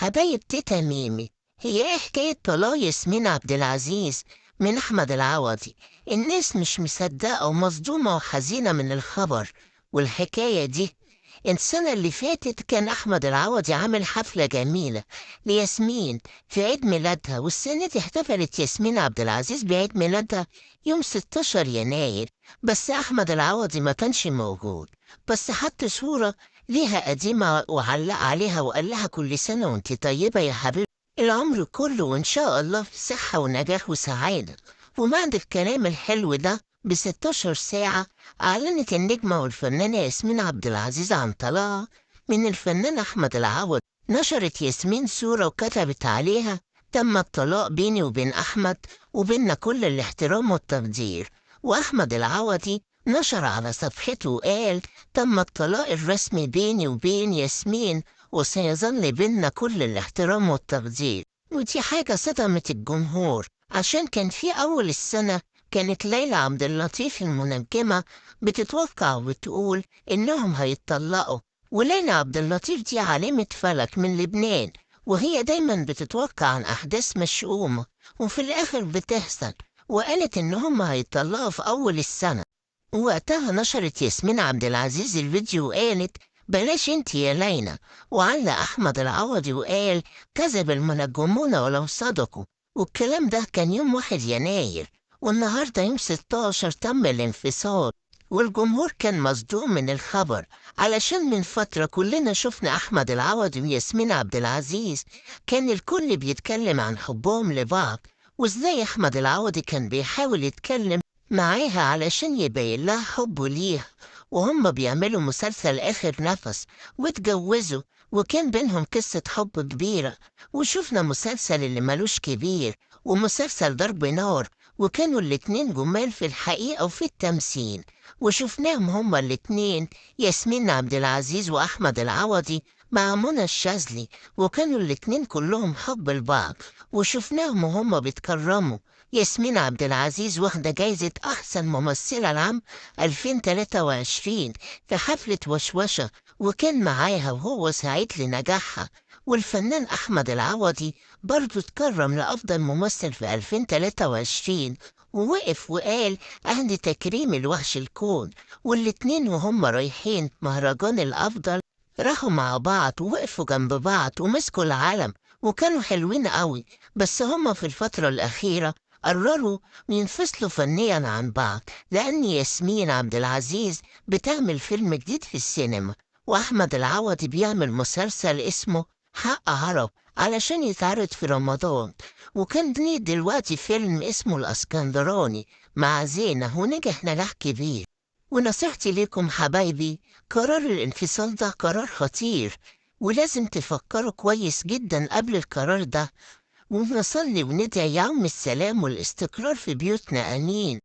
حبايب تيتا ميمي، هي ايه حكاية طلاق ياسمين عبد العزيز من أحمد العوضي؟ الناس مش مصدقة ومصدومة وحزينة من الخبر والحكاية دي. السنة اللي فاتت كان أحمد العوضي عامل حفلة جميلة لياسمين في عيد ميلادها، والسنة دي احتفلت ياسمين عبد العزيز بعيد ميلادها يوم 16 يناير، بس أحمد العوضي ما كانش موجود. بس حط صورة ليها قديمة وعلق عليها وقال لها كل سنة وانت طيبة يا حبيبي، العمر كله وإن شاء الله في صحة ونجاح وسعادة. وبعد الكلام الحلو ده ب16 ساعة أعلنت النجمة والفنانة ياسمين عبد العزيز عن طلاقها من الفنان أحمد العوضي. نشرت ياسمين صورة وكتبت عليها: تم الطلاق بيني وبين أحمد وبيننا كل الاحترام والتقدير. وأحمد العوضي نشر على صفحته وقال: تم الطلاق الرسمي بيني وبين ياسمين وسيظل بيننا كل الاحترام والتقدير. ودي حاجة صدمت الجمهور، عشان كان في أول السنة كانت ليلى عبد اللطيف المنجمة بتتوقع وبتقول إنهم هيتطلقوا. وليلى عبد اللطيف دي عالمة فلك من لبنان، وهي دايما بتتوقع عن أحداث مشؤومة وفي الآخر بتحصل، وقالت إنهم هيتطلقوا في أول السنة. وقتها نشرت ياسمين عبد العزيز الفيديو وقالت: بلاش انت يا ليلى. وعلق أحمد العوضي وقال: كذب المنجمون ولو صدقوا. والكلام ده كان يوم 1 يناير، والنهاردة يوم 16 تم الانفصال، والجمهور كان مصدوم من الخبر، علشان من فترة كلنا شفنا أحمد العوضي وياسمين عبد العزيز، كان الكل بيتكلم عن حبهم لبعض، وازاي أحمد العوضي كان بيحاول يتكلم معاها علشان يبين لها حبه ليها، وهم بيعملوا مسلسل آخر نفس واتجوزوا، وكان بينهم قصة حب كبيرة. وشفنا مسلسل اللي ملوش كبير ومسلسل ضرب نار، وكانوا الاتنين جمال في الحقيقة وفي التمثيل، وشفناهم هما الاتنين ياسمين عبد العزيز وأحمد العوضي مع منى الشاذلي، وكانوا الاتنين كلهم حب لبعض، وشفناهم وهما بيتكرموا. ياسمين عبد العزيز واخدة جايزة أحسن ممثلة العام 2023 في حفلة وشوشة، وكان معاها وهو سعيد لنجاحها. والفنان أحمد العوضي برضه اتكرم لأفضل ممثل في 2023، ووقف وقال أهدي تكريم الوحش الكون. والاتنين وهم رايحين مهرجان الأفضل راحوا مع بعض ووقفوا جنب بعض ومسكوا العلم، وكانوا حلوين قوي. بس هما في الفترة الأخيرة قرروا ينفصلوا فنيا عن بعض، لأن ياسمين عبد العزيز بتعمل فيلم جديد في السينما، وأحمد العوضي بيعمل مسلسل اسمه حق عرب علشان يتعرض في رمضان. وكان ليه دلوقتي فيلم اسمه الأسكندراني مع زينة ونجح نجاح كبير. ونصيحتي ليكم حبايبي، قرار الانفصال ده قرار خطير، ولازم تفكروا كويس جدا قبل القرار ده. ونصلي وندعي يعم السلام والاستقرار في بيوتنا، آمين.